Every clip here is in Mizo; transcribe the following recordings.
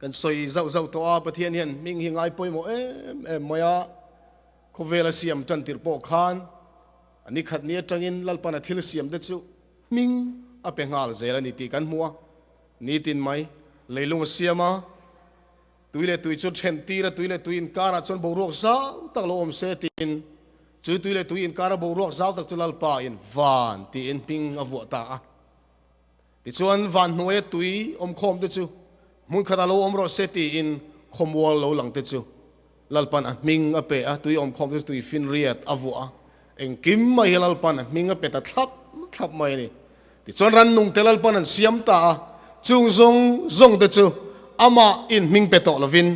Kan sawi zauh zauh tawh a, Pathian hian hming hi ngai pawimawh em em mai a, khawvel a siam tan tirh pawh khan a ni khat ni atangin Lalpan a thil siam te chu hming a pe nghal zel a ni tih kan hmu a, nitin mai leilung a siam a, tui leh tui chu then tir a, tui leh tui inkarah chuan boruak zau tak lo awm se tiin chu tui leh tui inkara boruak zau tak chu Lalpa in van tiin hming a vuah ta a. Tichuan, van hnuaia tui awmkhawm te chu hmun khatah lo awm rawh se tiin khawmual lo lang te chu Lalpan a hming a pe a, tui awmkhawm te chu tui finriat a vuah a, engkim mai hi Lalpan a hming a pe ta thlap thlap mai a ni. Tichuan, rannung te Lalpan an siam ta a, chung zawng zawng te chu amah in hming pe tawh lovin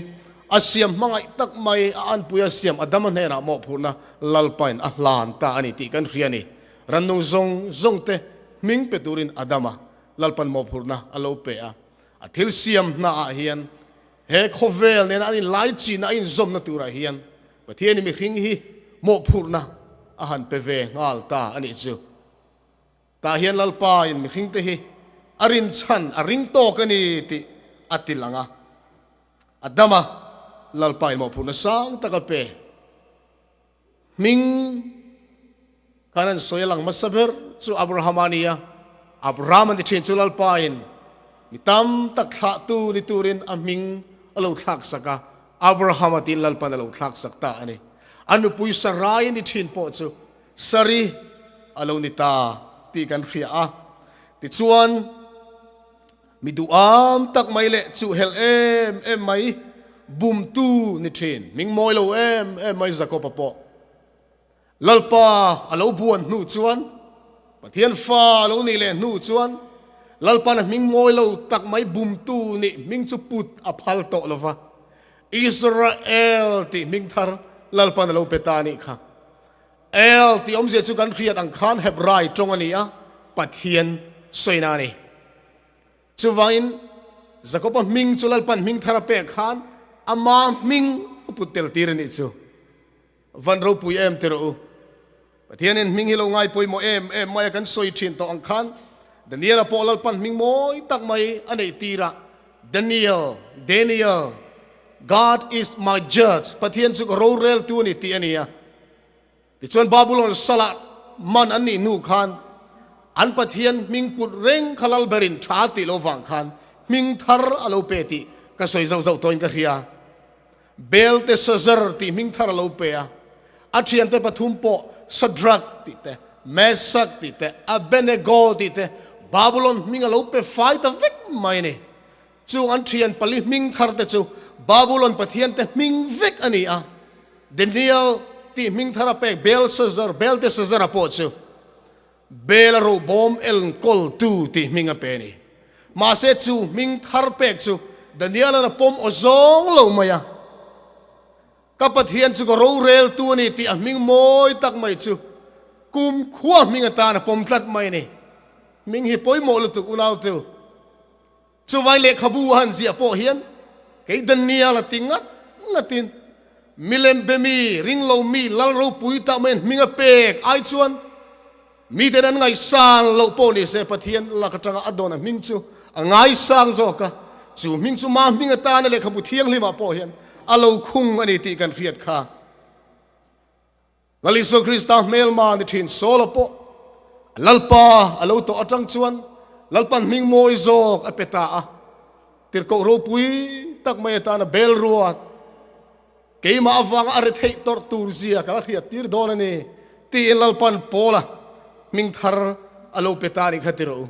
a siam hmangaih tak mai a anpui a siam Adama hnenah mawhphurhna Lalpain a hlan ta a ni tih kan hria a ni. Rannung zawng zawng te hming pe turin Adama Lalpan mawhphurhna a lo pe a. A thil siam hnaah hian he khawvel nena an inlai china a inzawmna turah hian Pathianin mihring hi mawhphurhna a han pe ve nghal ta a nih chu. Tah hian Lalpain mihringte hi a rinchhan a ring tawk a ni tih a ti lang a. Adama Lalpain mawhphurhna sang tak a pe. Hming khan an sawi a lang hmasa ber chu Abrahama a ni a, Abraham an ti thin chu Lalpain mi tam tak thlahtu ni turin a hming a lo thlaksak a, Abrahama tiin Lalpan a lo thlaksak ta a ni. A nupui Sarai a ni thin pawh chu Sari a lo ni ta tih kan hria a. Tichuan, Mi duham tak mai leh chuhhelh em em mai, bumtu ni thin, hming mawi lo em em mai Jakob-a pawh Lalpa a lo buan hnu chuan, Pathian fa a lo nih leh hnu chuan, Lalpa'n a hming mawi lo tak mai bumtu nih hming chu put a phal tawh lo va, Israel tih hming thar Lalpa'n a lo pe ta a nih kha. El tih awmzia chu kan hriat ang khan Hebrai tawng a ni a, Pathian sawina a ni. Chuvangin Jakoba hming chu Lalpan hming thar a pek khan ama hming a put tel tir a nih chu. Van ropui em ti rawh u. Pathianin hming hi lo ngai pawimawh em em mai a kan sawi thin tawh ang khan Daniela pawh Lalpan hming mawi tak mai a neih tir a, Daniel, Daniel, God is my judge, Pathian chu ka roreltu a ni tih a ni a. Tichuan Babulon salah man an nih hnu khan an Pathian hming put reng kha lal berin tha tih lo vang khan hming thar a lo pe tih ka sawi zauh zauh tawhin ka hria. Belteshazzar tih hming thar a lo pe a, a thiante pathum pawh Shadrach tih te, Meshach tih te, Abednego tih te Babulon hming a lo pe fai ta vek mai a ni. Chung an thian pali hming thar te chu Babulon pathian te hming vek a ni a. Daniel tih hming thar a pek Belshazzar, Belteshazzar-a pawh chu Bel a robawm elnkawl tu tih hming a pe a ni. Mahse chu hming thar pek chu Daniel-a'n a pawm aw zawng lo mai a. Ka Pathian chu ka rorel tu a ni tih a hming mawi tak mai chu kum khua hming atan a pawm tlat mai a ni. Hming hi pawimawh lutuk unauteu. Chuvai lehkhabu a han ziah pawh hian kei Daniel a ti ngat ngatin milem be mi, ring lo mi, lal ropui tah mai an hming a pek ai chuan miten an ngaihsan loh pawh ni se Pathian lak atanga a dawn a hming chu a ngaisang zawk a, chu hming chu mah hming atana lehkhabu thianghlimah pawh hian a lo khung a ni tih kan hriat kha. Lal Isua Krista hmelma ni thin Saula pawh Lalpa a lo tawh atang chuan Lalpan hming mawi zawk a pe ta a, tirhkoh ropui tak mai atana bel ruat keimah avanga a retheih tawrh tur zia ka la hriat tir dawn a ni tiin Lalpan Paula hming thar a lo pe ta a nih kha ti rawh u.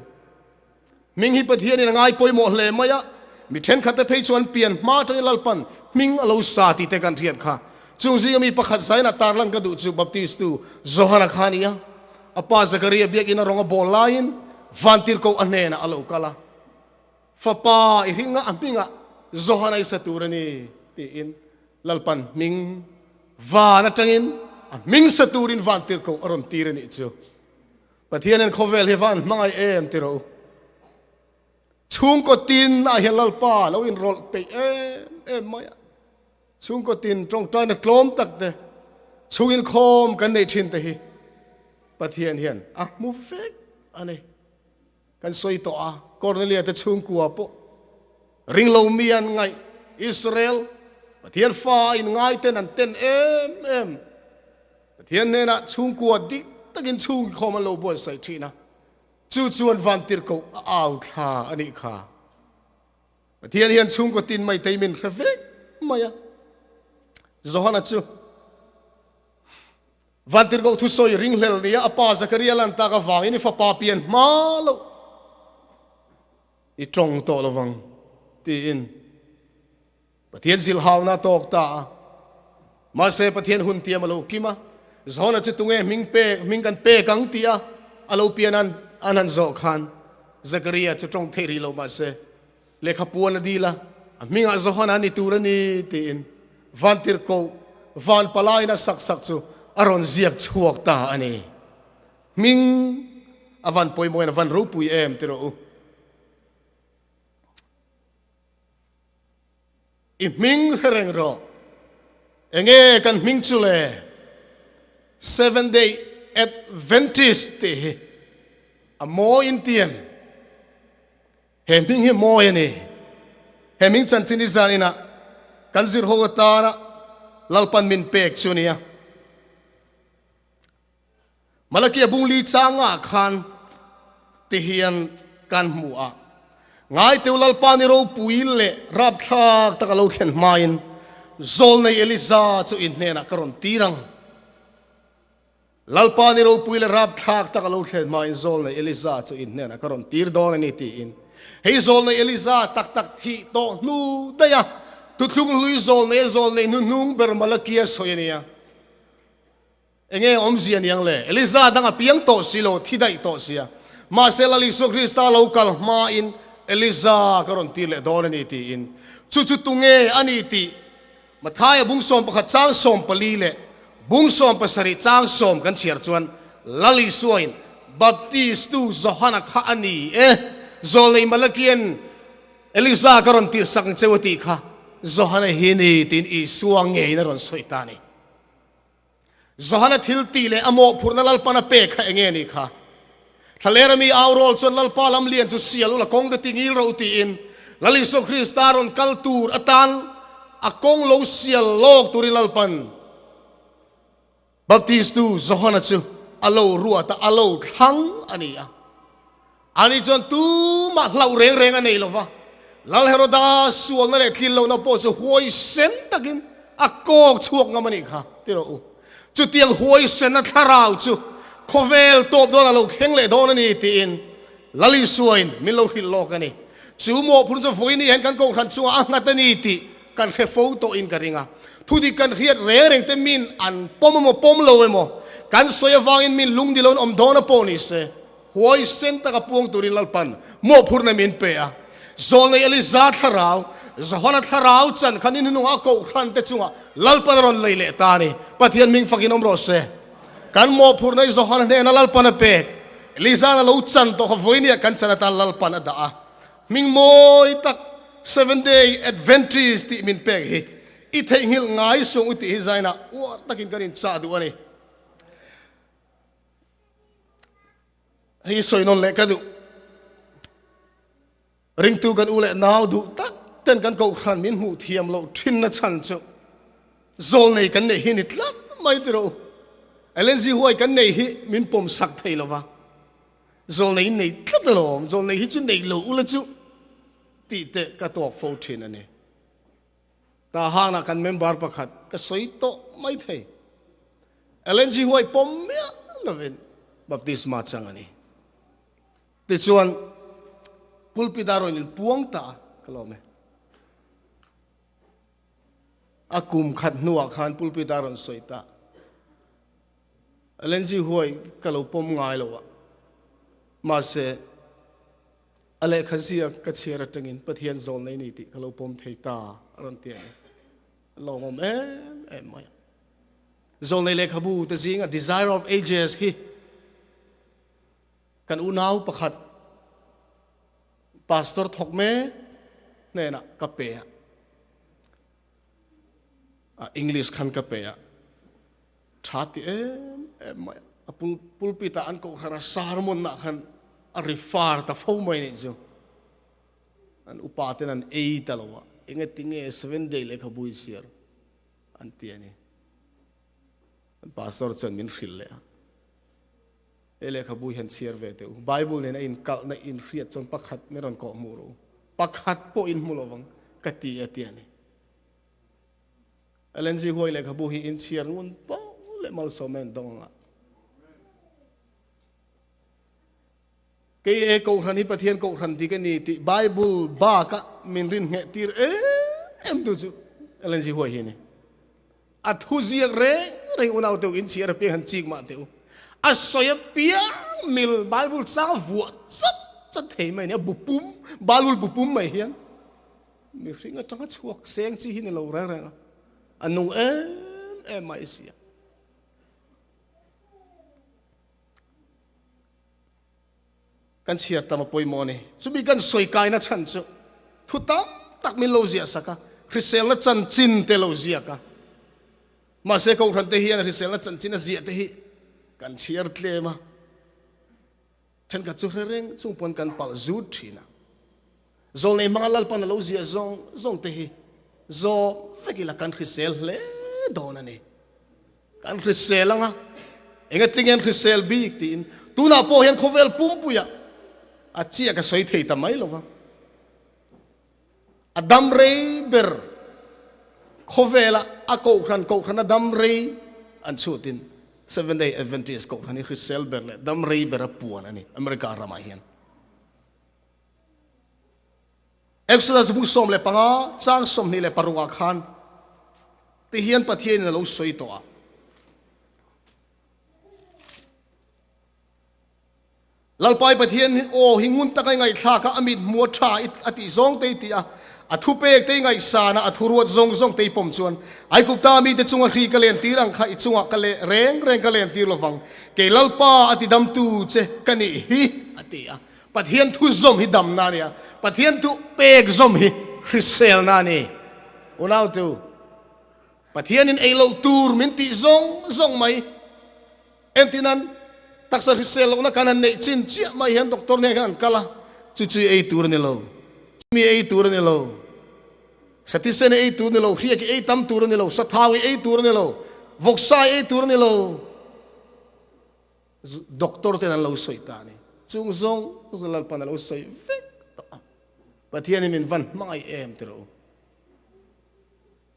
Hming hi Pathianin a ngai pawimawh hle mai a, mi thenkhatte phei chuan pian hma atangin Lalpan hming a lo sa tih te kan hriat kha. Chung zinga mi pakhat zainah tarlan ka duh chu Baptistu Johana kha a ni a. A pa Zakaria biakinn a rawng a bawl laiin vantirhkoh a hnenah a lo kal a, Fapa i hringa a hmingah Johana i sa tur a ni tiin Lalpan hming van atangin a hming sa turin vantirhkoh a rawn tir a nih chu. Pathianin khawvel hi va an hmangaih em ti rawh u. Chhungkaw tin ah hian Lalpa lo inrawlh peih em em mai a. Chhungkaw tin tawngtaina tlawm tak te, chhung inkhawm kan neih thin te hi Pathian hian a hmu vek a ni. Kan sawi tawh a, Cornelia te chhungkua pawh. Ringlo mi an ngaih Israel Pathian fa a in ngai ten an ten em em. Pathian hnenah chhungkua dik takin chhungkhawm an lo buatsaih thin a, chu chuan vantirhkoh a au thla a nih kha. Pathian hian chhungkaw tin mai tei min hre vek mai a. Johana chu vantirhkoh thusawi ringhlel nia a pa Zakaria lan tak avangin i fapa pian hma loh i tawng tawh lovang tiin Pathian zilhauna a tawk ta a. Mahse Pathian hun tiam a lo kim a, Johana chu tunge hming pek, hming kan pek ang tih a a lo pian an an han zawh khan Zakaria chu tawng theih rih lo mahse lehkha puan a dil a, a hmingah Johana a ni tur a ni tiin vantirhkoh van palaiin a sak sak chu a rawn ziak chhuak ta a ni. Hming a van pawimawhin a van ropui em ti rawh u. I hming hre reng rawh. Enge kan hming chu le? Seven Day Adventist tih hi a mawi in tiam. He hming hi mawi a ni. He hming chanchin i zan inah kan zir ho atana Lalpan min pek chu nia. Malakia bungli changah khan ti hian kan hmu a, Ngaiteu Lalpa ni ropui leh rapthlak tak a lo thlen hmain zawlnei Eliza chu in hnenah ka rawn tir ang. Lalpa ni ropui leh rapthlak tak a lo thlen hmain zawlnei Eliza chu in hnenah ka rawn tir dawn a ni tiin. Hei zawlnei Eliza tak tak thih tawh hnu daih a, thuthlung hlui zawlnei a zawlnei hnuhnung ber Malakia sawi a nia. Enge awmzia niang le? Eliza dang a piang tawh si lo, thi daih tawh sia. Mahse Lal Isua Krista lo kal hmain Eliza ka rawn tir leh dawn a ni tiin. Chu chu tunge a ni tih Mathaia bung 11 chang 14 leh bung 17 chang 10 kan chhiar chuan Lal Isuain Baptistu Johana kha a ni e, Zawlnei Malakian Eliza ka rawn tirhsak ang cheu a tih kha Johana hi ni tiin Isua ngeiin a rawn sawi ta a ni. Johana thil tih leh a mawhphurhna Lalpan a pek kha enge ni kha? Thlalera mi au rawl chuan Lalpa lam lian chu sial ula kawng te ti ngil ro tiin Lal Isua Krista rawn kal tur atan a kawng lo sial lawk turin Lalpan Baptistu Johana chu a lo ruat a, a lo thlang a ni a. Ani chuan tumah hlauh reng reng a nei lo va, Lal Heroda sualna leh tlin lohna pawh chu huaisen takin a kawk chhuak ngam a nih kha, ti rawh u. Chutiang huaisenna thlarau chu khawvel tawp dawn a lo thleng leh dawn a ni tiin Lal Isuain min lo hrilh lawk a ni. Chu mawhphurh chu vawiin hian kan kohhran chungah a nghat a ni tih kan hre fo tawhin ka ring a. Thudik kan hriat reng reng te min an pawm emaw pawm lo emaw, kan sawi avangin min lungdi loin awm dawn a pawh ni se, Huaisen taka puang turin Lalpan mawhphurna min pe a. Zawlnei Eliza thlarau, Johana thlarau chan khan in hnungah a kohhran te chungah Lalpan a rawn lei leh ta a ni. Pathian hming fakin awm rawh se. Kan mawhphurna hi Johana hnena Lalpan a pek. Eliza'n a lo chan tawh kha vawinia kan chan atan Lalpan a dah a. Hming mawi tak Seven Day Adventist tih min pek hi i theihnghilh ngai sung u tih hi zainah uar takin kan inchah duh a ni. Hei sawi nawn leh ka duh. Ringtu kan u leh nau duh tak ten kan kohhran min hmuh thiam loh thin na chhan chu zawl nei kan neih hi ni tlat mai ti rawh u. LNZ huai kan neih hi min pawm sak thei lova. Zawl nei in nei tlat alawm, zawl nei hi chu nei lo ula chu tih te ka tawk fo thin a ni. Tahan-ah kan member pakhat ka sawi tawh mai thei. LNG huai pawm miah lovin baptisma chang a ni. Tichuan, pulpit a rawn inpuang ta a, ka lawm e. A kum khat hnuah khan pulpit a rawn sawi ta. LNG huai ka lo pawm ngai lo a, mahse, A lehkha ziak ka chhiar atangin Pathian zawl nei ni tih ka lo pawm thei ta a rawn ti a ni. A lawmawm em em mai a. Zawlnei lehkhabu te zinga Desire of Ages hi kan unau pakhat pastor thawk mek hnenah ka pe a. English khan ka pe a. Tha ti em em mai a. A pulpit ah an kohhran a sermon ah khan a ri far ta fo mai nih chu. An upa ten an ei ta lo a, engatinge Seven Day lehkhabu i chhiar an ti a ni. An pastor chuan min hrilh leh a, He lehkhabu hian chhiar ve teh u, Bible nen a inkalhna inhriat chuan pakhat min rawn kawh hmuh rawh u, pakhat pawh in hmu lo vang ka ti a ti a ni. LNG huai lehkhabu hi in chhiar ngun poh leh malsawm a indawng ang a. Kei e Kohhran hi Pathian Kohhran dik a ni tih Bible baka min rin ngheh tir em em tu chu LNG huai hi a ni. A thu ziak reng reng unau teu in chhiar apiang han chik mah teh u. A sawi apiang mil Bible chang vuah chat chat thei mai a ni. A bu pum, Bible bu pum mai hian mihring atanga chhuak seng chi hi ni lo reng reng a. A nung em em mai si a. Kan chhiar tam a pawimawh a ni. Chumi kan sawi kaina chhan chu thu tam tak min lo ziah sak a, hriselna chanchin te lo ziak a. Mahse Kohhran te hian hriselna chanchin a ziah te hi kan chhiar tlem a, thenkhat chu hre reng chung pawn kan palh zut thin a. Zawlnei hmanga Lalpan a lo ziah zawng zawng te hi zawm vek ila kan hrisel hle dawn a ni. Kan hrisel anga, engatinge an hrisel bik tiin tunah pawh hian khawvel pumpuiah a chiah ka sawi thei ta mai lo va. A dam rei ber khawvela a kohhran kohhrana dam rei an chhutin Seventh Day Adventist kohhran hi hrisel ber leh dam rei ber a puan a ni America ramah hian. Exodus bu 15 chang 26 ah khan ti hian Pathianin a lo sawi tawh a. Lalpai Pathian aw hi ngun taka i ngaihthlak a, a mit hmu a tha a tih zawng te i ti a, a thupek te i ngaihsan a, a thuruat zawng zawng te i pawm chuan Aigupta mite chunga hri ka len tir ang kha i chungah ka leh reng reng ka len tir lovang, kei Lalpa a tidamtu che ka nih hi a ti a. Pathian thu zawm hi damna a ni a, Pathian thu pek zawm hi hriselna a ni. Unautu, Pathianin ei loh tur min tih zawng zawng mai. Entinan, taksa hrisel lohna kan han neih chin chiah mai hian doctor nen khan an kal a, chu chu i ei tur a ni lo, chumi ei tur a ni lo, satisen i ei tur a ni lo, hriak i ei tam tur a ni lo, sathau i ei tur a ni lo, vawksa i ei tur a ni lo. Doctor ten an lo sawi ta a ni. Chung zawng zawng Lalpan a lo sawi vek tawh a. Pathian hi min van hmangaih em ti rawh u.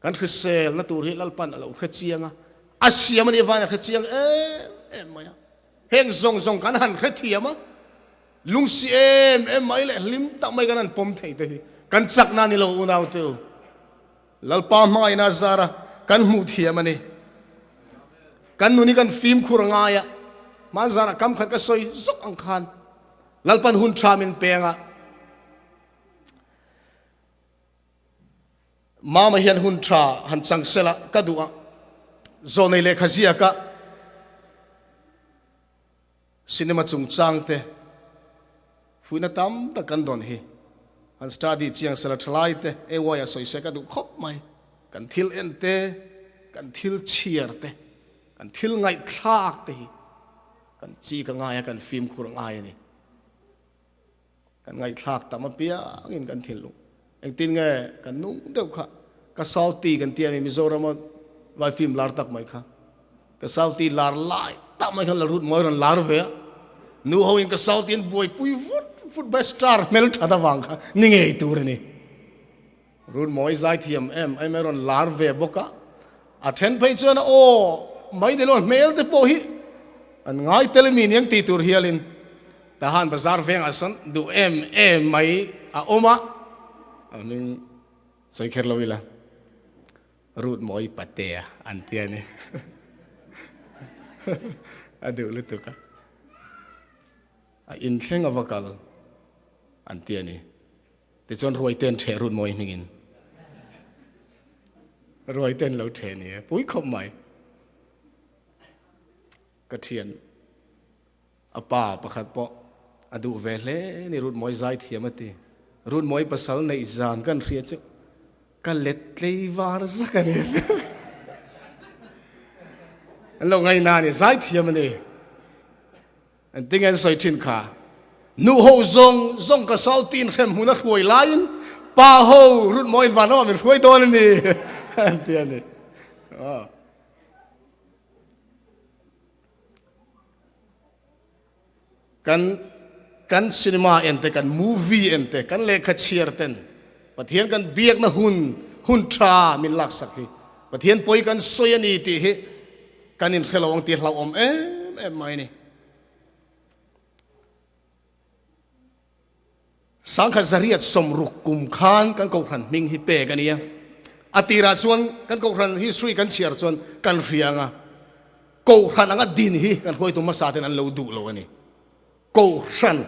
Kan hriselna tur hi Lalpan a lo hre chiang a, a siam a nih avangin a hre chiang em em mai a. Heng zawng zawng kan han hre thiam a, lungsi em em mai leh hlim tak mai kan han pawm thei te hi kan chakna a ni lo unau te u. Lalpa hmangaihna zara kan hmuh thiam a ni. Kan nun hi kan fimkhur a ngai a, hmanzanah kam khat ka sawi zawk ang khan Lalpan hun tha min peng a, Mama hian hun tha han chang sela ka duh a, Zawnei lehkha ziaka Cinema chungchang te fuihna tam tak kan dawn hi han study chiang sela thalai te AY a sawi se ka duh khawp mai. Kan thil en te, kan thil chhiar te, kan thil ngaihthlak te hi kan chi ka ngai a, kan fimkhur a ngai a ni. Kan ngaihthlak tam apiangin kan thinlung engtin nge kan nung deuh kha ka Sauti kan tih a ni Mizorama vai film lar tak mai kha ka Sauti lar lai tak mai khan la rut mawi rawn lar ve a nu ho in ka Sauti an buaipui vut vut mai star hmel that avang kha ni ngei tur a ni rut mawi zai thiam em em rawn lar ve bawk a a then phei chuan aw mai ni lo hmel te pawh hi an ngai tel mi niang tih tur hialin Tahan bazar vengah sawn duh em em mai a awm a, a hming sawi kher lo ila, Ruth Mawi Patea an ti a ni. A duh lutuk a, a inthleng a va kal an ti a ni. Tichuan Ruaite'n ṭheh Ruth Mawi hmingin Ruaite'n lo ṭheh ni e, pui khawp mai. Ka ṭhian. A pa pakhat pawh a duh ve hle ni Rutmawi zai thiam a ti. Rutmawi pasal neih zan kan hria chu ka let tlei var zak a ni. An lo ngaina a ni, zai thiam a ni. An tinge an sawi thin kha. Nu ho zawng zawng ka sautin hrem hmun a hruai laiin Pa ho rut mawiin vanramah min hruai dawn a ni an ti a ni. Kan kan cinema en te, kan movie en te, kan lehkha chhiar ten Pathian kan biakna hun hun tha min laksak hi Pathian pawi kan sawi a ni tih hi kan inhre lo ang tih hlauhawm em em mai a ni. Sangkhat zariat sawmruk kum khan kan Kohhran hming hi pek a nia. A tirah chuan kan Kohhran history kan chhiar chuan kan hria anga Kohhran anga din hi kan hruaitu hmasa ten an lo duh lo a ni. Kohhran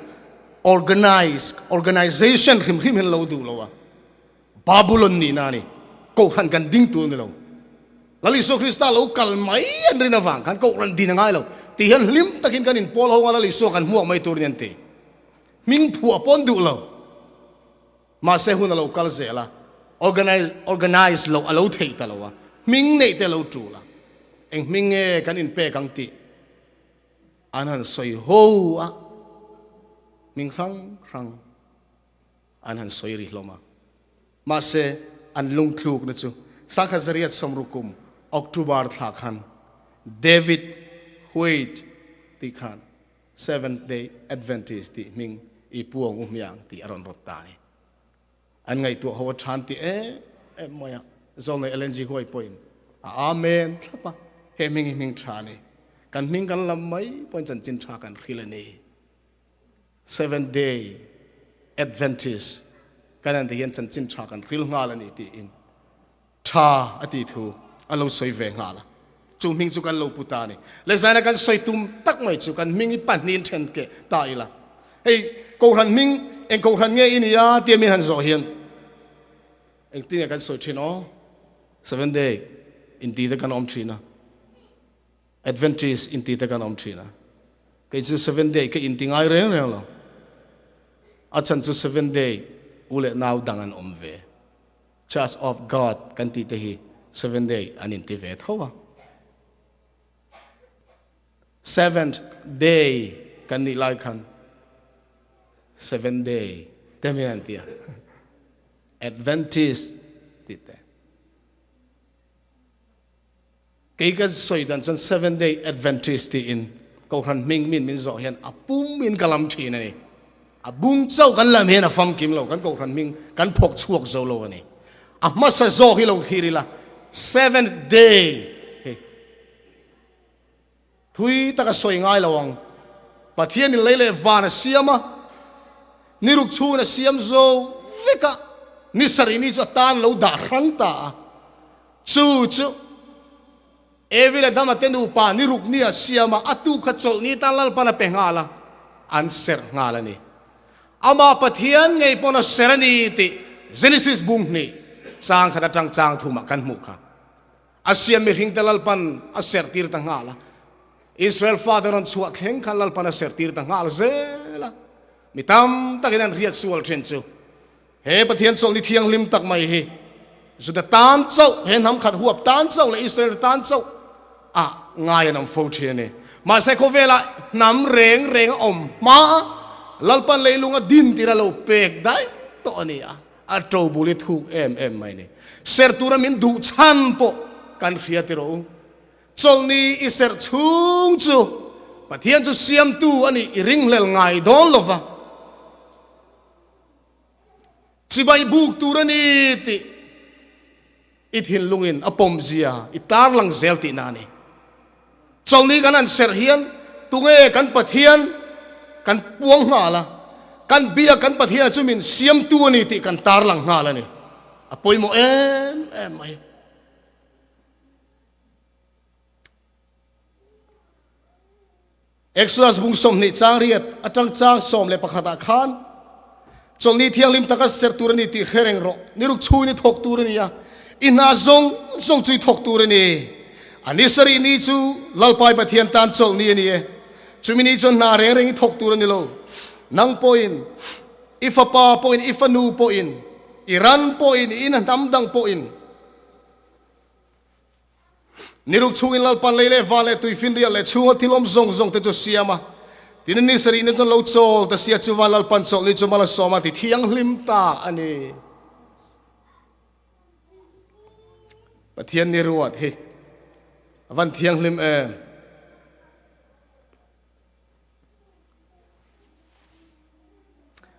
organize, organization hrim hrim hi an lo duh lo a. Babulon nihna a ni. Kohhran kan ding tur a ni lo. Lal Isua Krista lo kal mai an rin avang khan Kohhran din a ngai lo. Tih hian hlim takin kan inpawl ho anga Lal Isua kan hmuak mai tur a ni an ti. Hming phuah pawn duh lo. Mahse hun a lo kal zel a, organize organize loh a lo theih ta lo a, hming neih te a lo tul a. Eng hming nge kan inpek ang tih an han sawi ho a, hming hrang hrang an han sawi ri hlawm a. Mahse an lungthlukna chu Sangkhat zariat sawmruk kum October thla khan David Wade tih khan Seventh Day Adventist tih hming i puang u hmiang tih a rawn rawt ta a ni. An ngaihtuah ho a than ti em em mai a, Zawlnei Ellen G. White pawhin a Amen thlap a, he hming hi hming tha a ni. Kan hming kan lam mai pawhin chanchin tha kan hril a ni. Seventh Day Adventist kan han ti hian chanchin tha kan hril nghal a ni tiin Tha a tih thu a lo sawi ve nghal a, chu hming chu kan lo pu ta a ni. Le zaina kan sawi tum tak mai chu kan hming hi pahnihin then keh ta ila. Hei Kohhran hming eng Kohhran nge i nia tia min han zawh hian engtin nge kan sawi thin aw? Seventh Day inti te kan awm thin a, Adventist inti te kan awm thin a. Kei chu Seventh Day ka inti ngai reng reng lo. A chhan chu Seventh Day u leh nau dang an awm ve. Church of God kan tih te hi Seventh Day an inti ve tho a. Seventh Day kan nih lai khan Seventh Day te mi an ti a. Adventist tih te. Kei kan sawi dan chuan Seventh Day Adventist tiin Kohhran hming min min zawh hian a pum in ka lam thin a ni. A bung chauh kan lam hian a famkim lo, kan Kohhran hming kan phawk chhuak zo lo a ni. A hmasa zawk hi lo thlir ila, Seventh Day hi thui taka sawi ngai lo ang. Pathianin lei leh van a siam a, ni ruk chhungin a siam zo vek a, ni sarih ni chu a tan lo dah hrang ta a. Chu chu Evi leh Dama te nupa ni ruk ni a siam a, a tu kha chawlh ni tan Lalpan a pe nghal a, an serh nghal a ni. Amah Pathian ngei pawn a serh a ni tih Genesis bung hnih chang khat atang chang thumah kan hmuh kha. A siam mihring te Lalpan a serh tir ta nghal a. Israel fate rawn chhuah thleng khan Lalpan a serh tir ta nghal zel a. Mi tam takin an hriat sual thin chu He Pathian chawlhni thianghlim tak mai hi Juda tan chauh, he hnam khat huap tan chauh leh Israel tan chauh ah ngai an awm fo thin a ni. Mahse khawvelah hnam reng reng a awm hma a, Lalpan leilung a din tir a lo pek daih tawh a ni a, a to bul hi thuk em em mai a ni. Serh tura min duh chhan pawh kan hria ti rawh u. Chawlhni i serh chhung chu Pathian chu siamtu a nih i ringhlel ngai dawn lo va. Chibai buk tur a ni tih i thinlungin a pawmzia i tarlang zel tihna a ni. Chawlhni kan han serh hian tunge kan Pathian kan puang nghal a, kan biak kan Pathian chu min siamtu a ni tih kan tarlang nghal a ni. A pawimawh em em mai. Exodus bung 20 chang riat atang chang 11 ah khan chawlhni thianghlim taka serh tur a ni tih hre reng rawh. Ni ruk chhuin i thawk tur a ni a, i hna zawng zawng chu i thawk tur a ni. A ni sarih ni chu Lalpai Pathian tan chawlhni a ni e. Chumi ni chuan hna reng reng i thawk tur a ni lo. Nang pawhin, i fapa pawhin, i fanu pawhin, i ran pawhin, i ina hnam dang pawhin, Ni ruk chhungin Lalpan lei leh van leh tuifinriat leh chhunga thil awm zawng zawng te chu a siam a. Tin, ni sarih ni chuan lo chawl ta sia chuvan Lalpan chawlh ni chu mal a sawm a ti thianghlim ta a ni. Pathian ni ruat hi a van thianghlim em.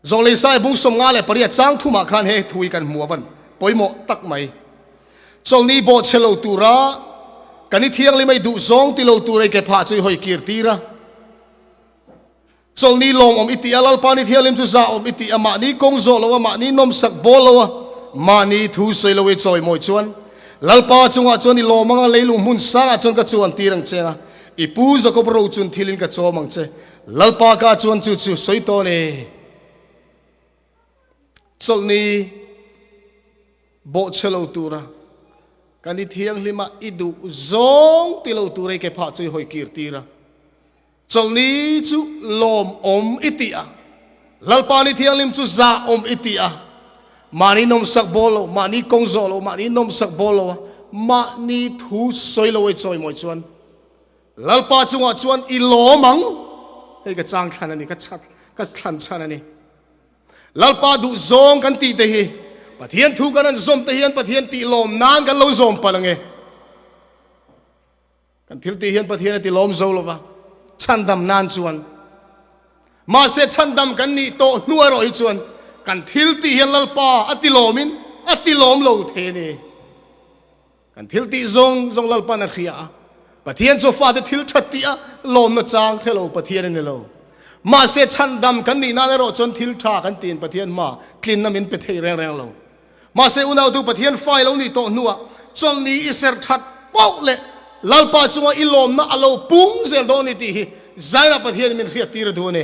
Zawng lei sai bung 58 chang thumah khan he thu hi kan hmu a van pawimawh tak mai. Chawlni bawh chhe lo tura kan i thianghlim ei duh zawng ti lo tur ei ke phah chu i hawi kir tir a. Chawlni lawmawm i tih a, Lalpa ni thianghlim chu zahawm i tih a, mahni kawng zawh lo a, mahni nawmsak bawl lo a, mahni thu sawi lo i chawimawi chuan Lalpa chungah chuan i lawm ang a, leilung hmun sangah chuan ka chuan tir ang che a, i pu Jakob ro chun thilin ka chawm ang che. Lalpa ka chuan chu chu sawi tawh a ni. Chawlhni bawhchhe lo tura kan i thianghlim a, i duh zawng ti lo tura i ke phah chu i hawi kir tir a. Chawlhni chu lawmawm i tih a, Lalpa ni thianghlim chu zahawm i tih a, mahni nawmsak bawl lo, mahni kawng zawh lo, mahni nawmsak bawl lo a, mahni thu sawi lo i chawimawi chuan Lalpa chungah chuan i lawm ang. Hei ka chang thlan a ni, ka chat, ka thlan chhan a ni. Lalpa duh zawng kan tih te hi Pathian thu kan han zawm te hian Pathian tih lawm nan kan lo zawm palh ang e. Kan thil tih hian Pathian a ti lawm zo lova, chhandam nan chuan. Mahse chhandam kan nih tawh hnu erawh hi chuan kan thil tih hian Lalpa a ti lawmin a ti lawm lo thei a ni. Kan thil tih zawng zawng Lalpa'n a hria a, Pathian chu fate thil that tih a lawmna chang hre lo Pathian a ni lo. Mahse chhandam kan nih nan erawh chuan thil tha kan tiin Pathian hma tlinna min pe thei reng reng lo. Mahse unautu Pathian fai lo nih tawh hnuah chawlhni i serh that pauh leh Lalpa chunga i lawmna a lo pung zel dawn ni tih hi Zaina Pathianin min hriat tir a duh a ni.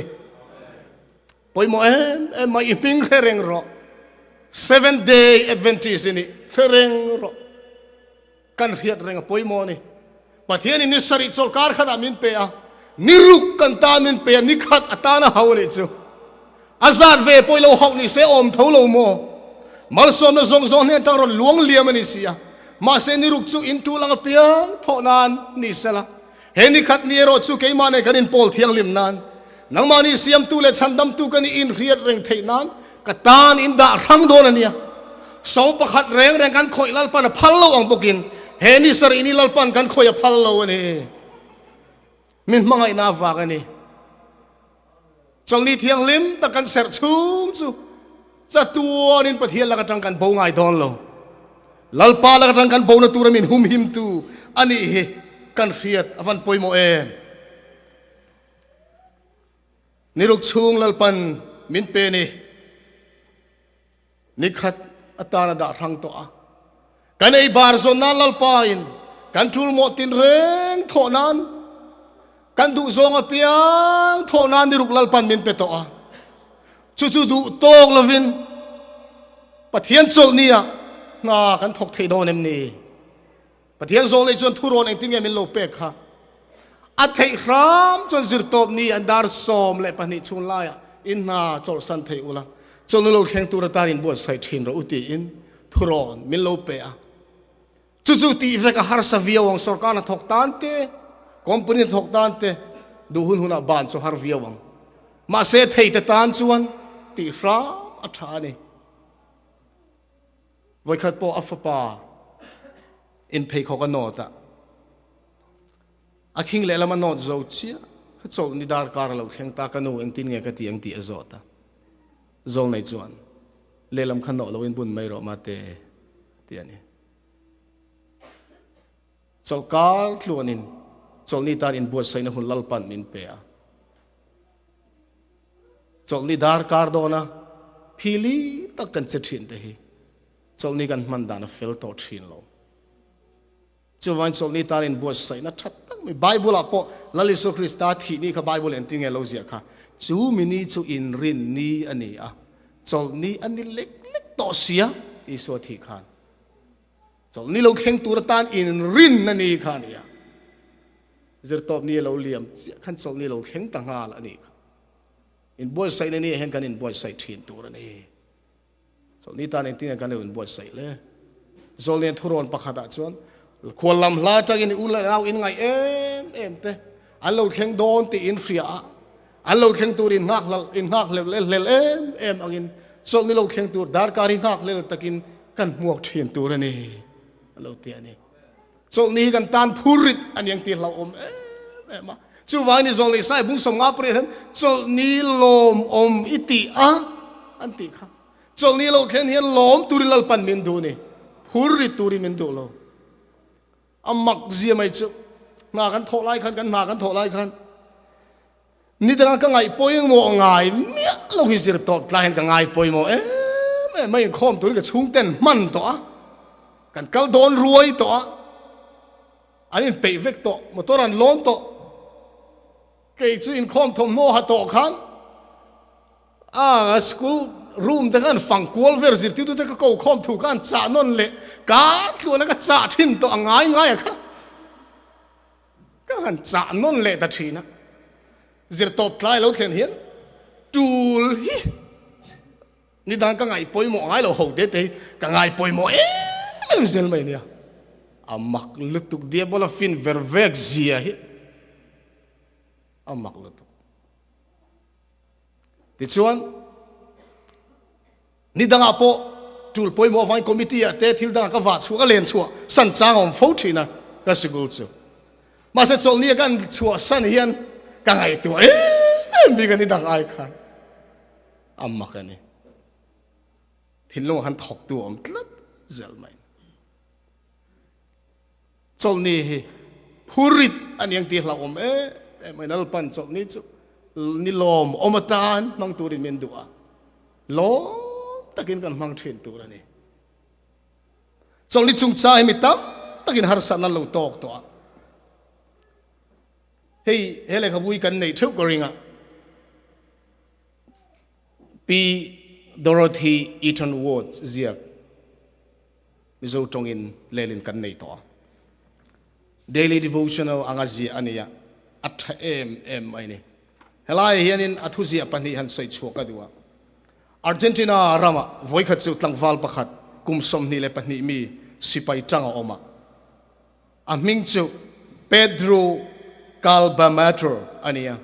Pawimawh em em mai i hming hre reng rawh. Seventh Day Adventist i nih hre reng rawh. Kan hriat reng a pawimawh a ni. Pathianin ni sarih chawlhkar khatah min pe a, ni ruk kan tan min pe a, ni khat a tan a hau a nih chu. A zat ve pawh i lo hauh ni se awm tho lo maw? Malsawmna zawng zawng hnen tang rawn luang liam a ni si a. Mahse ni ruk chu in tul ang apiang thawh nan ni sela. He ni khat ni erawh chu keimah nen kan inpawl thianghlim nan, nangmahni siamtu leh chhandamtu ka nih inhriat reng theih nan ka tan in dah hrang dawn a nia. So pakhat reng reng kan khawih Lalpan a phal lo ang bawkin he ni sarih ni Lalpan kan khawih a phal lo a ni. Min hmangaihna avang a ni. Chawlhni thianghlim tak kan serh chhung chu chatuanin Pathian lak atang kan bo ngai dawn lo. Lalpa lak atang kan bona tura min humhimtu a nih hi kan hriat a van pawimawh em. Niruk chhung Lalpan min pe ni. Nikhat atan a dah hrang tawh a. Kan ei bar zawn nan Lalpa in kan tul mawh tin reng thawh nan kan duh zawng apiang thawh nan niruk Lalpan min pe tawh a. Chu chu duh tawk lovin Pathian chawlh ni ah hna kan thawk thei dawn em ni? Pathian zawl nei chuan thurawn engtin nge min lo pek kha? A theih hram chuan zirtawp ni an dar 12 chhung laiah in hna chawlhsan thei ula, chawlhna lo thleng tur atan in buatsaih thin rawh u tiin thurawn min lo pe a. Chu chu tih vek a harsa viau ang, sorkar hna thawk tan te, company hna thawk tan te duh hun hunah ban chu har viau ang. Mahse thei te tan chuan tih hram a tha a ni. Vawikhat pawh a fapa in pheikhawk a nawt a, a khing lehlam a nawt zo chiah, ka chawlh ni darkar a lo thleng ta, ka nu engtin nge ka ti ang tih a zawt a, Zawlnei chuan lehlam kha nawh loin bun mai rawh mate ti a ni. Chawlhkar tluanin chawlhni tan inbuatsaihna hun Lalpan min pe a. Chawlhni darkar dawna phili tak kan che thin te hi chawlhni kan hman dan a fel tawh thin lo. Chuvangin chawlhni tan inbuatsaihna tha tak mai Bible ah pawh Lal Isua Krista thih ni kha Bible engtin nge lo ziah kha chu mi ni chu inrin ni a ni a, chawlhni a ni lek lek tawh sia Isua thih khan. Chawlhni lo thleng tur atan inrin a ni kha a ni a. Zirtawpni a lo liam chiah khan chawlhni lo thleng ta nghal a ni kha. Inbuatsaihna ni ah hian kan inbuatsaih thin tur a ni. Chawlhni tan engtin nge kan lo inbuatsaih le? Zawlnen thurawn pakhatah chuan khual lam hla atangin i u leh nau in ngaih em em te an lo thleng dawn tih in hria a, an lo thleng tur in nghak hlal in nghak hlel hlel em em angin chawlhni lo thleng tur darkar hi nghak hlel takin kan hmuak thin tur a ni a lo ti a ni. Chawlhni hi kan tan phurrit a ni ang tih hlauhawm em em a. Chuvangin i zawlni sai bung 58 hian chawlhni lawmawm i tih a an tih kha. Chawlhni lo thlen hian lawm turin Lalpan min duh a ni, phurrit turin min duh lo. A mak zia mai chu hna kan thawh lai khan kan hna kan thawh lai khan ni danga ka ngaih pawimawh ngai miah lo hi zir tawp tlai hian ka ngai pawimawh em em a, inkhawm turin ka chhungten hman tawh a, kan kal dawn ruai tawh a, an inpeih vek tawh, motor an lawn tawh, kei chu inkhawm thawmhnaw ha tawh khan A school room te khan fang kual vel zirtirtu te ka ko khawm thu khan chah nawn leh ka tluan a ka chah thin tawh a ngai ngai a kha ka han chah nawn leh ta thin a zirtawp tlai lo thlen hian tul hi ni dang ka ngaih pawimawh ngai lo ho te te hi ka ngai pawimawh em em zel mai nia a mak lutuk diabola fin ver vek zia hi a mak lutuk. Tichuan, ni dangah pawh tul pawimawh avangin committee ah te thil dangah ka vah chhuah, ka len chhuah san chang a awm fo thin a, ka sikul chu. Mahse chawlhni a kan chhuah san hian ka ngaihtuah em em bik a ni dang ai khan a mak a ni. Thinlungah khan thawktu a awm tlat zel mai. Chawlhni hi phurit a ni ang tih hlauhawm em em mai. Lalpan chawlhni chu ni lawmawm atan hmang turin min duh a, lawm takin kan hmang thin tur a ni. Chawlhni chungchang hi mi tam takin harsatna an lo tawk tawh a. Hei he lehkhabu hi kan neih theuh ka ring a. Pi Dorothy Eaton Ward ziak. Mizo tawngin lelin kan nei tawh a. Daily Devotional anga ziah a ni a, a tha em em mai ni. Helaiah hianin a thuziah pahnih han sawi chhuak a duh a. Argentina ramah vawikhat chu tlangval pakhat kum 22 mi sipai tang a awm a. A hming chu Pedro Calbamator a ni a.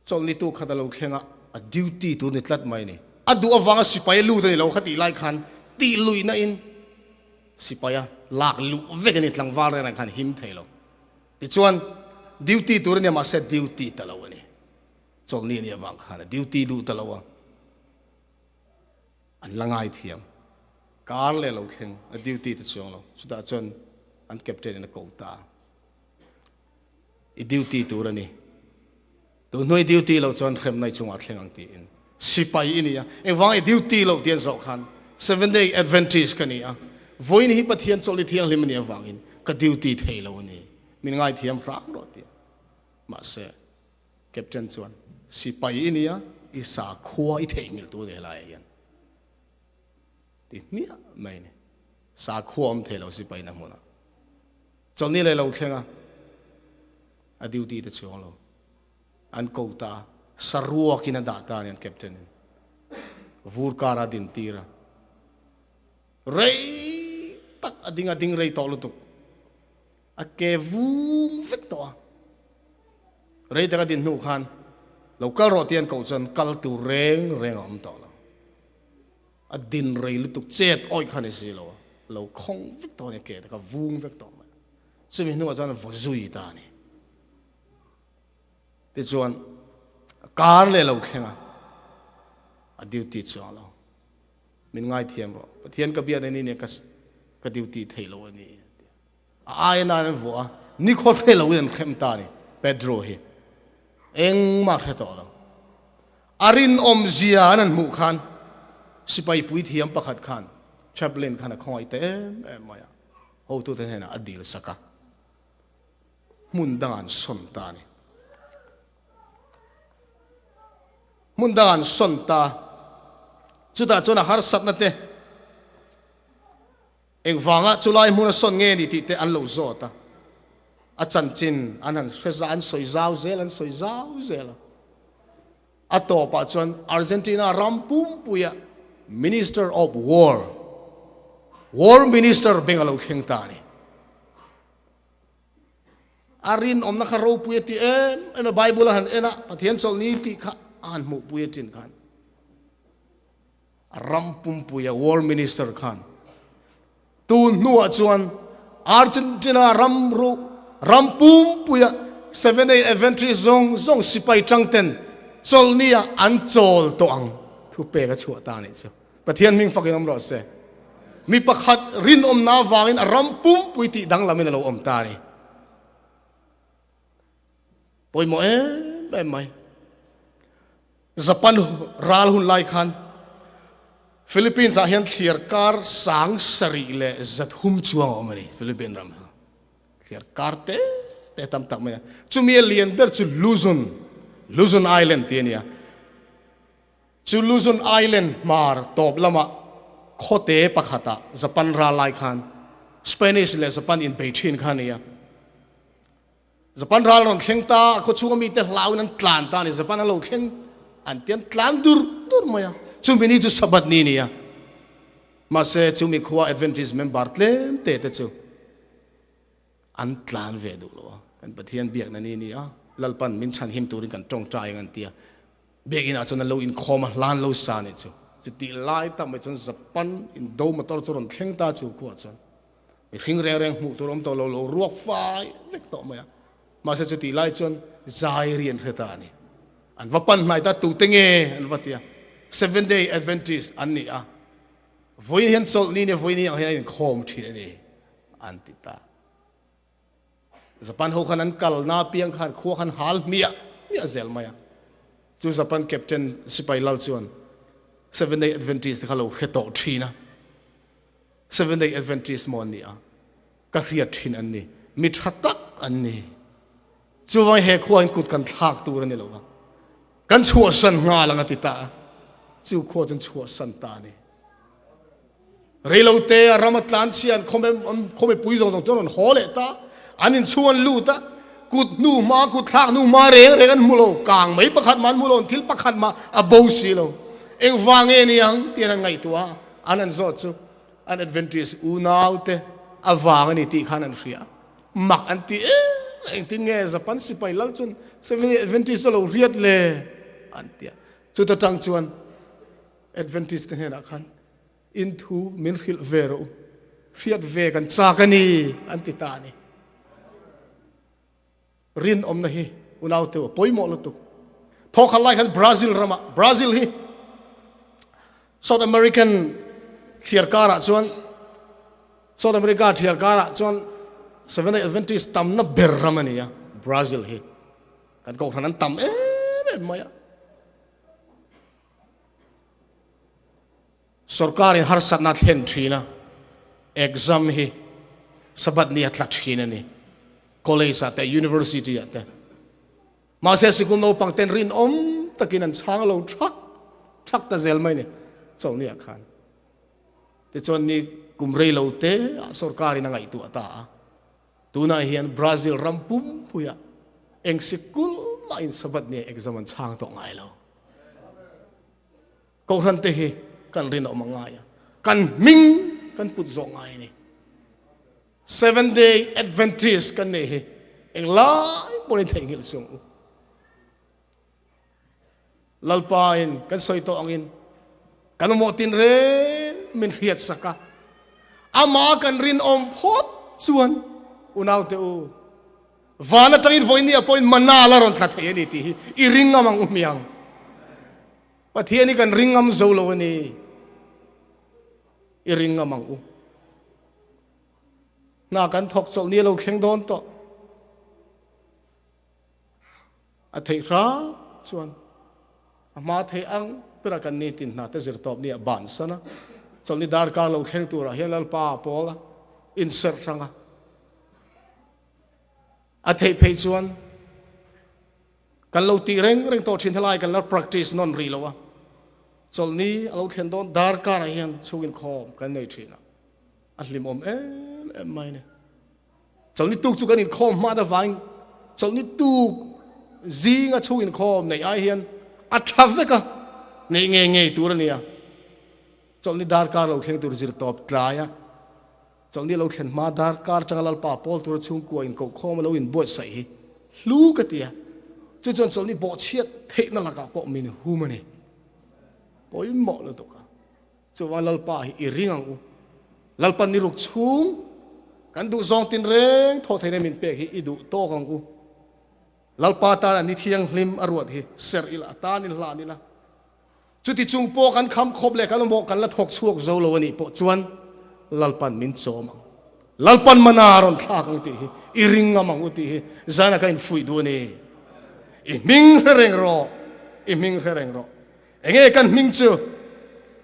Chawlhni tu khat a lo thleng a, a duty tur ni tlat mai a ni. A duh avanga sipai a lut a ni lo kha tih lai khan tih luihna in sipai a lak luh vek a ni, tlangval reng reng khan him thei lo. Tichuan duty tur a nia mahse duty ta lo a ni. Chawlhni a nih avang khan a duty duh ta lo a, an la ngai thiam. Kar leh lo thleng a duty ta chuang lo, chutah chuan an captain in a ko ta a. I duty tur a ni. Tun hnu i duty loh chuan hremna i chungah thleng ang tiin sipai i ni a. Engvang i duty loh tih an zawh khan Seventh Day Adventist ka ni a, vawiin hi Pathian chawlhni thianghlim a nih avangin ka duty thei lo a ni. Min ngaithiam hram rawh tia. Mahse, Captain chuan sipai i ni a, i sakhua i theihnghilh tu a ni helaiah hian ti hmiah mai a ni. Sakhua awm thei lo sipai na hmunah. Chawlhni leh lo thleng a, a duty te chuang lo. An ko ta a, saruakin a dah ta a ni an captain in. Vur kara a din tir a. Rei tak a ding a ding rei tawh lutuk. A ke vung vek tawh a. Rei tak a din hnu khan lo kal rawh tih an koh chuan kal tur reng reng a awm tawh lo. A din rei lutuk chet awih kha ni si lo a, lo khawng vek tawh a ni, ke te kha vung vek tawh mai. Chumi hnuah chuan vaw zui ta a ni. Tichuan kar leh lo thleng a, a duty chuang lo. Min ngaithiam rawh, Pathian ka biak ni nia ka duty thei lo a ni. A aia nan an vuah a, nikhaw hre loin an hrem ta a ni Pedro hi. Engmah hre tawh lo. A rinawmzia an han hmuh khan sipai puithiam pakhat khan chaplain khan a khawngaih ta em em mai a, hotute hnenah a dil sak a, hmun dangah an sawn ta a ni. Hmun dangah an sawn ta, chutah chuan a harsatna te, Engvanga chulai hmun a sawn nge ni tih te an lo zawt a, a chanchin an han hre za, an sawi zau zel, an sawi zau zel a. A tawpah chuan Argentina ram pumpuia Minister of War, War Minister beng a lo thleng ta a ni. A rinawmna kha ropui a ti em em a, Bible a han en a, Pathian chawlhni tih kha a han hmuhpui a tin khan. A ram pumpuia War Minister khan Tun hnuah chuan Argentina ram ru ram pumpuia Seventh-day Adventist zawng zawng sipai tangten chawlhnia an chawl tawh ang thu pek a chhuah ta a nih chu. Pathian hming fakin awm rawh se. Mi pakhat rinawmna avangin a ram pumpui tih danglamin a lo awm ta a ni. Pawimawh em em mai. Japan ral hun lai khan Philippines ah hian thliar kar sang sarih leh zathum chuang a awm a ni Philippine ram hi. Thliar kar te te tam tak mai a. Chumi a lian ber chu Luzon, Luzon Island tih a ni a. Chu Luzon Island hmar tawp lamah khawte pakhatah Japan ral lai khan Spanish leh Japan inbei thin kha a ni a. Japan ral rawn thleng ta, a khawchhunga mite hlauin an tlan ta a ni. Japan an lo thleng an ti an tlan dur dur mai a. Chumi ni chu Sabbath ni a ni a. Mahse, chumi khua Adventist member tlem te te chu an tlan ve duh lo a. Kan Pathian biakna ni a ni a, Lalpan min chhan him turin kan tawngtai ang an ti a. Biakinn ah chuan an lo inkhawm a, hlan lo sa a nih chu. Chutih lai tak mai chuan Japan indo motor chu rawn thleng ta chu khuaah chuan. Mihring reng reng hmuh tur awm tawh lo, lo ruak fai vek tawh mai a. Mahse chutih lai chuan zai ri an hre ta a ni. An va pan hnai ta tute nge an va ti a. Seventh Day Adventist an ni a. Vawiin hian chawlh ni nia vawiin ni ang hian an inkhawm thin a ni an ti ta. Japan ho khan an kalna apiang khan khua khan hal hmiah hmiah zel mai a. Chu Japan captain sipai lal chuan Seventh Day Adventist te kha lo hre tawh thin a. Seventh Day Adventist maw an ni a, ka hriat thin an ni, mi tha tak an ni. Chuvangin he khua in kut kan thlak tur a ni lo va, kan chhuahsan nghal ang a ti ta a, chu khua chu an chhuahsan ta a ni. Reilote a ram a tlan chhia an khaw mipui zawng zawng chu an rawn haw leh ta, an inchhung an lut a, kut hnu hma, kut thlak hnu hma reng reng an hmu lo, kang mai pakhat mah an hmu lo, an thil pakhat mah a bo si lo. Engvang nge ni ang tiin an ngaihtuah a. An an zawt chu an Adventist unaute avang a ni tih khan an hria. Mak an ti em engtin nge Japan sipai lal chuan Seventh-day Adventist a lo hriat le an ti a. Chuta tang chuan Adventist te hnenah khan in thu min hrilh ve rawh u, hriat ve kan chak a ni an ti ta a ni. Rinawmna hi unaute a pawimawh lutuk. Thawkhat lai khan Brazil ramah, Brazil hi South American thliar karah chuan South America thliar karah chuan Seventh Day Adventist tamna ber ram a ni a, Brazil hi. Kan kohhran an tam em em mai a. Sorkarin harsatna a thlen thin a, exam hi Sabbath ni a tla thin a ni, college ah te, university ah te. Mahse sikul naupang ten rinawm takin an chhang lo thak thak ta zel mai ni chawlhni ah khan. Tichuan ni kum rei lo te ah sorkarin a ngaihtuah ta a, tunah hian Brazil ram pumpuiah eng sikul mahin Sabbath ni ah exam an chhang tawh ngai lo. Kohhran te hi kan rinawm a ngai a, kan hming kan put zawh ngai a ni. Seventh Day Adventist kan nei hi englai pawhin theihnghilh suang u. Lalpa in kan sawi tawh angin kan mamawh tin reng min hriat sak a, amah kan rinawm phawt chuan unaute u, van atangin vawiin ni ah pawhin mana la rawn tla thei a ni tih hi i ring ngam ang u hmiang. Pathian hi kan ring ngam zo lo a ni. I ring ngam ang u. Hna kan thawk chawlh ni a lo thleng dawn tawh. A theih hram chuan a hma thei ang bera kan ni tin hna te zir tawp ni a ban san a. Chawlhni darkar lo thleng turah hian Lalpa a pawl a, inserh hrang a. A theih phei chuan Kan lo tih reng reng tawh thin helai kan la practice nawn rih lo a, chawlhni a lo thlen dawn darkar ah hian chhung inkhawm kan nei thin a, a hlimawm em em mai a ni. Chawlhni tuk chu kan inkhawm hmat avangin chawlhni tuk zinga chhung inkhawm neih ai hian a tha vek a, neih ngei ngei tur a ni a. Chawlhni darkar lo thleng tur zir tawp tlai a, Chawlhni lo thlen hma darkar atanga Lalpa pawl tura chhungkua inkohkhawm a lo inbuatsaih hi hlu ka ti a, chu chuan chawlhni bawhchhiat theihna lakah pawh min hum a ni. Pawimawh lutuk a, chuvang Lalpa hi i ring ang u. Lalpan ni ruk chhung kan duh zawng tinreng thawh theihna min pek hi i duh tawk ang u. Lalpa tan a ni thianghlim a ruat hi serh ila, a tan in hlan ila. Chuti chung pawh kan kham khawp leh kan awmawh kan la thawk chhuak zo lo a nih pawh chuan Lalpan min chawm ang. Lalpan mana a rawn thlak ang tih hi i ring ngam ang u tih hi zana ka infuih duh a ni. I hming hre reng rawh, i hming hre reng rawh. Enge kan hming chu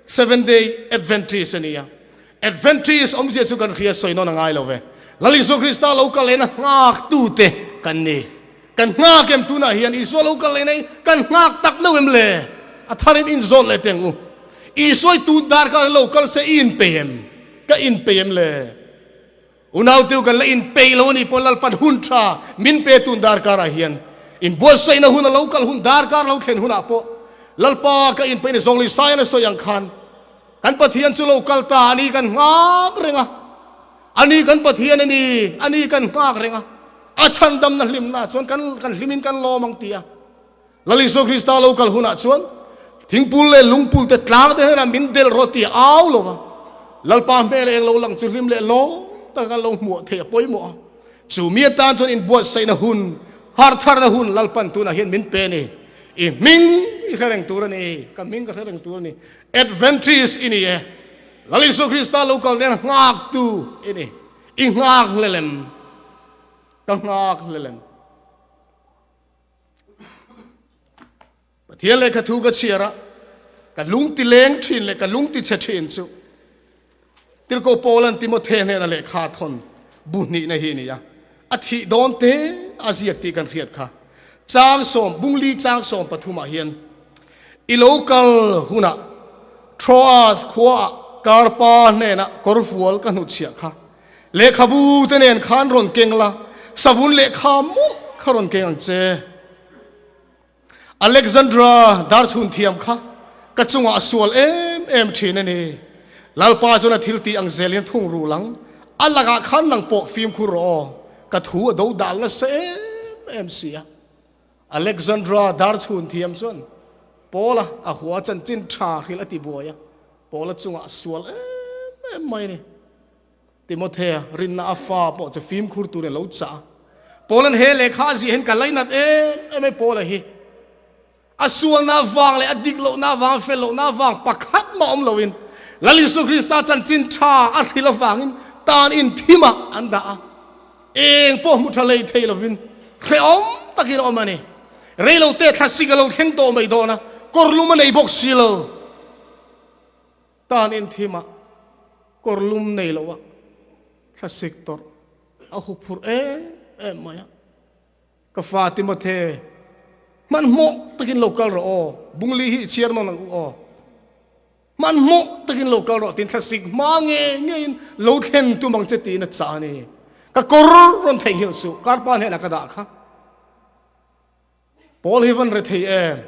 Seven Day Adventist a nia. Adventist awmzia chu kan hria sawi nawn a ngai lo ve. Lal Isua Krista lo kal lehna nghak tute kan ni. Kan nghak em tunah hian Isua lo kal lehna hi kan nghak tak meuh em le? A tharin inzawt leh teng u. Isua i tun darkar hi lo kal se i inpei em? Ka inpei em le? Unauteu kan la inpeih lo a nih pawh Lalpan hun tha min pe tun darkarah hian inbuatsaihna hun a lo kal hun darkar lo thlen hunah pawh Lalpa ka inpeihna zawng leh Isaiah a sawi ang khan kan Pathian chu lo kal ta a ni kan nghak reng a, a ni kan Pathian a ni, a ni kan nghak reng a, a chhandamna hlimna chuan kan kan hlimin kan lawm ang ti a. Lal Isua Krista lo kal hunah chuan thingpul leh lungpul te tlang te hnenah min delh rawh tih a au lo va, Lalpa hmel eng lo lang chu hlim leh lawm taka kan lo hmuah theih a pawimawh a. Chu mi atan chuan inbuatsaihna hun, hartharna hun Lalpan tunah hian min pe a ni. I hming i hre reng tur a ni, ka hming ka hre reng tur a ni. Adventist i ni e, Lal Isua Krista lo kal nen nghaktu i ni. I nghak hlelem, ka nghak hlelem. Pathian lehkha thu ka chhiar a, ka lung ti leng thin leh ka lung ti chhe thin chu Tirhkoh Paulan Timothe hnena lehkha thawn bu hnihna hi a ni a, a thih dawn te a ziak tih kan hriat kha. Chang sawm, bungli chang 13 ah hian i lo kal hunah Troas khuaah Karpa hnena kawrfual ka hnutchhiah kha Lehkhabu te nen khan rawn keng la, savun lehkha mawlh kha rawn keng ang che. Alexandra darchhun thiam kha ka chungah a sual em em thin a ni. Lalpa chuan a thil tih ang zelin thung rul ang, a lakah khan nang pawh fimkhur rawh aw, ka thu a do dal nasa em em si a. Alexandra darchhun thiam chuan Paula a hua chanchin tha hrilh a ti buai a, Paula chungah a sual em em mai a ni. Timothea rinna a fa pawh chu fimkhur turin a lo chah a. Paula'n he lehkha a ziah hian ka lainat em em e Paula hi a sualna avang leh a dik lohna avang a fel lohna avang pakhat mah awm loin Lal Isua Krista chanchin tha a hrilh avangin tan in thimah an dah a, eng pawh hmu tha lei thei lovin hrehawm takin a awm a ni. Reilote thlasik a lo thleng tawh mai dawn a, kawrlum a nei bawk si lo. Tan in thimah kawr lum nei lo a thlasik tawrh a hu phurh em em mai a. Ka fa Timothe, hmanhmawh takin lo kal rawh aw, bungli hi i chhiar nawn ang u aw. Hmanhmawh takin lo kal rawh tiin thlasik hma nge ngeiin lo thlen tum ang che tiin a chah a ni. Ka kawr rawn theihnghilh suh, karpa hnenah ka dah kha. Paul hi van rethei em?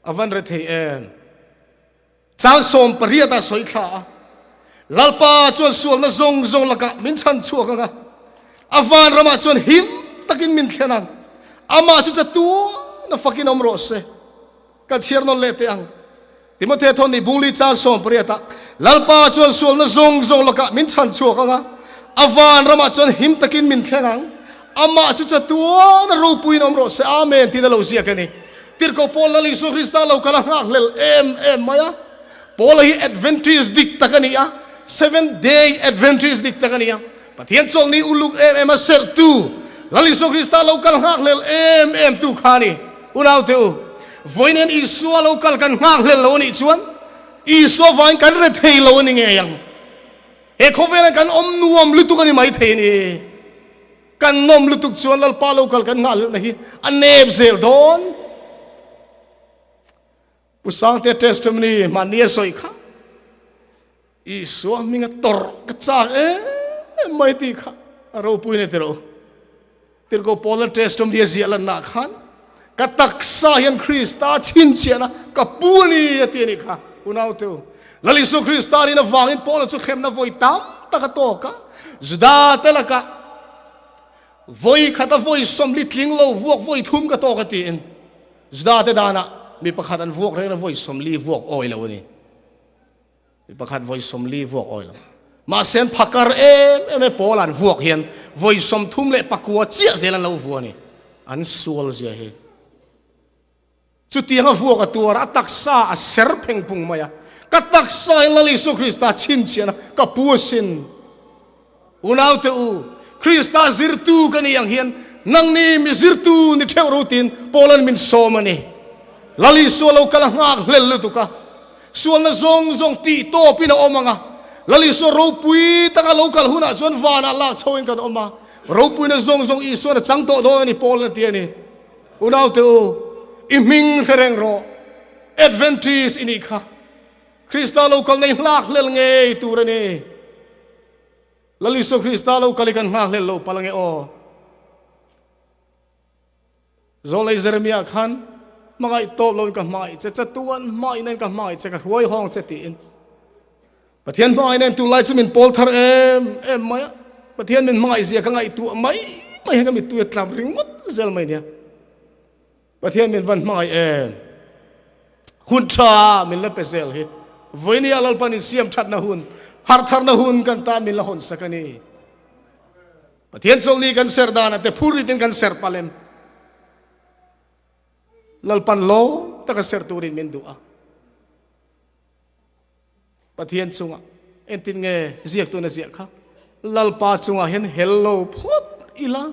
A van rethei em? Chang 18 ah sawi thla a. Lalpa chuan sualna zawng zawng lakah min chhan chhuak ang a. A van ramah chuan him takin min thlen ang. Amah chu chatuan a fakin awm rawh se. Ka chhiar nawn leh teh ang. Timothy thawn nih bungli chang 18 ah Lalpa chuan sualna zawng zawng lakah min chhan chhuak ang a, a van ramah chuan him takin min thleng ang. Amah chu chatuan a ropuiin awm rawh se. Amen tiin a lo ziak a ni. Tirhkoh Paul Lal Isua Krista lo kal a nghakhlel em em mai a. Paula hi Adventist dik tak a ni a, Seventh Day Adventist dik tak a ni a. Pathian chawlhni uluk em em a serhtu Lal Isua Krista lo kal nghakhlel em em tu kha a ni. Unaute u, vawiin Isua lo kal kan nghakhlel lo a nih chuan Isua vain kan re thei lo a ni ngei ang. He khawvelah kan awm nuam lutuk a ni mai thei a ni. Kan nawm lutuk chuan Lalpa lo kal kan nghahhlelhna hi a nep zel dawn. Pu Sangte testimony mahni a sawi kha. Isua hminga tawrh ka chak em em mai tih kha a ropui na tiro. Tirhkoh Paula testimony a ziah lanna khan ka taksa hian Krista chhinchhiahna ka pu a ni a ti a nih kha. Unau teu, Lal Isua Krista rin avangin Paula chu hremna vawi tam tak a tawk a, Juda te lakah vawi khat a vawi 40 tling lo vuak vawi thum ka tawk a tiin Juda te danah mi pakhat an vuak reng a vawi 40 vuak awi lo a ni. Mi pakhat vawi 40 vuak awi lo. Mahse an phakar em em e pawl an vuak hian vawi 39 chiah zel an lo vua a ni. An sual zia hi. Chutiang a vuak a tuar a, a taksa a ser pheng phung mai a. Ka taksa hi Lal Isua Krista chhinchhiahna ka pu asin. Unaute u, Krista zirtu ka nih ang hian nangni mi zirtu ni theuh ro tiin Paula'n min sawm a ni. Lal Isua lo kal a nghak hlel lutuk a, sualna zawng zawng tih tawpin a awm ang a. Lal Isua ropui taka lo kal hunah chuan vanah lak chhoin kan awm a, ropuina zawng zawng Isua'n a chang tawh dawn a ni, Paula'n a ti a ni. Unaute u, i hming hre reng rawh. Adventist i nih kha. Krista lo kal nei hlak hlel ngei tur a ni. Lal Isua Krista lo kal i kan nghak hlel lo palh ange aw. Zawlei Jeremiah khan hmangaih tawp loin ka hmangaih che, chatuan hmangaih nen ka hmangaih che, ka hruai hawng che tiin. Pathian hmangaih nen tunlai chu min pawl thar em em mai a, Pathian min hmangaih zia ka ngaihtuah mai mai hian ka mittui a tlam ringawt zel mai nia. Pathian min van hmangaih em? Hun tha min la pe zel hi. Vawinia Lalpan insiam thatna hun, harh tharna hun kan tan min la hawn sak a ni. Pathian chawlhni kan ser danah te phurritin kan ser palh em? Lalpan lawm taka ser turin min duh a. Pathian chungah entin nge ziaktun a ziah kha? Lalpa chungah hian hel lo phawt ila.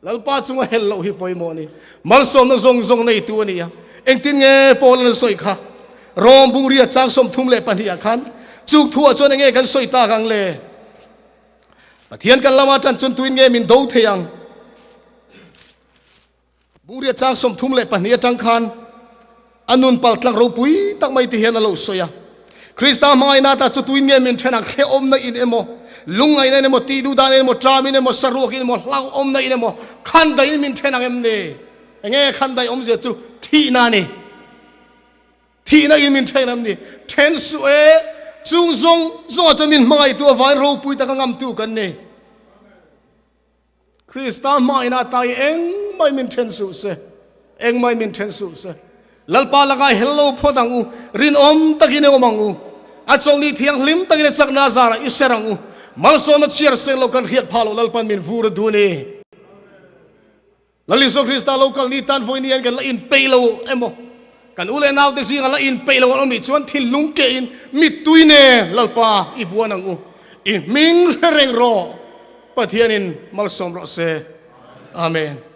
Lalpa chunga hel loh hi pawimawh a ni. Malsawmna zawng zawng neitu a ni a. Engtin nge Paul an sawi kha? Rom bungria chang 32 ah khan chuk thuah chuan enge kan sawi tak ang le? Pathian kan lama tan chuan tuin nge min do thei ang? Bungria chang 32 atang khan a nun pal tlang ropui tak mai ti hian a lo sawi a. Krista hmangaihna ta chu tuin nge min then ang hrehawmna in emaw, lungngaihna in emaw, tihduhdan in emaw, tram in emaw, saruak in emaw, hlauhawmna in emaw, khandai in min then ang em ni? Enge khandai awmzia chu thihna a ni. Thihna in min then em ni? Then suh e, chung zawng zawngah chuan min hmangaihtu avangin ropui taka ngamtu kan ni. Krista hmaina tai engmah min then suh se, engmah min then suh se. Lalpa lakah hel lo phawt ang u, rinawm takin i awm ang u. A chawlhni thianghlim takin a chakna zarah i ser ang u. Malsawmna chhiar seng lo kan hriat phah loh Lalpan min vur a duh a ni. Lal Isua Krista lo kal ni tan vawi ni hian kan la inpeih lo emaw, kan u leh naute zinga la inpeih lo an awm nih chuan thinlung kehin mittui nen Lalpa i buan ang u, i hming hre reng rawh. Pathianin malsawm rawh se. Amen.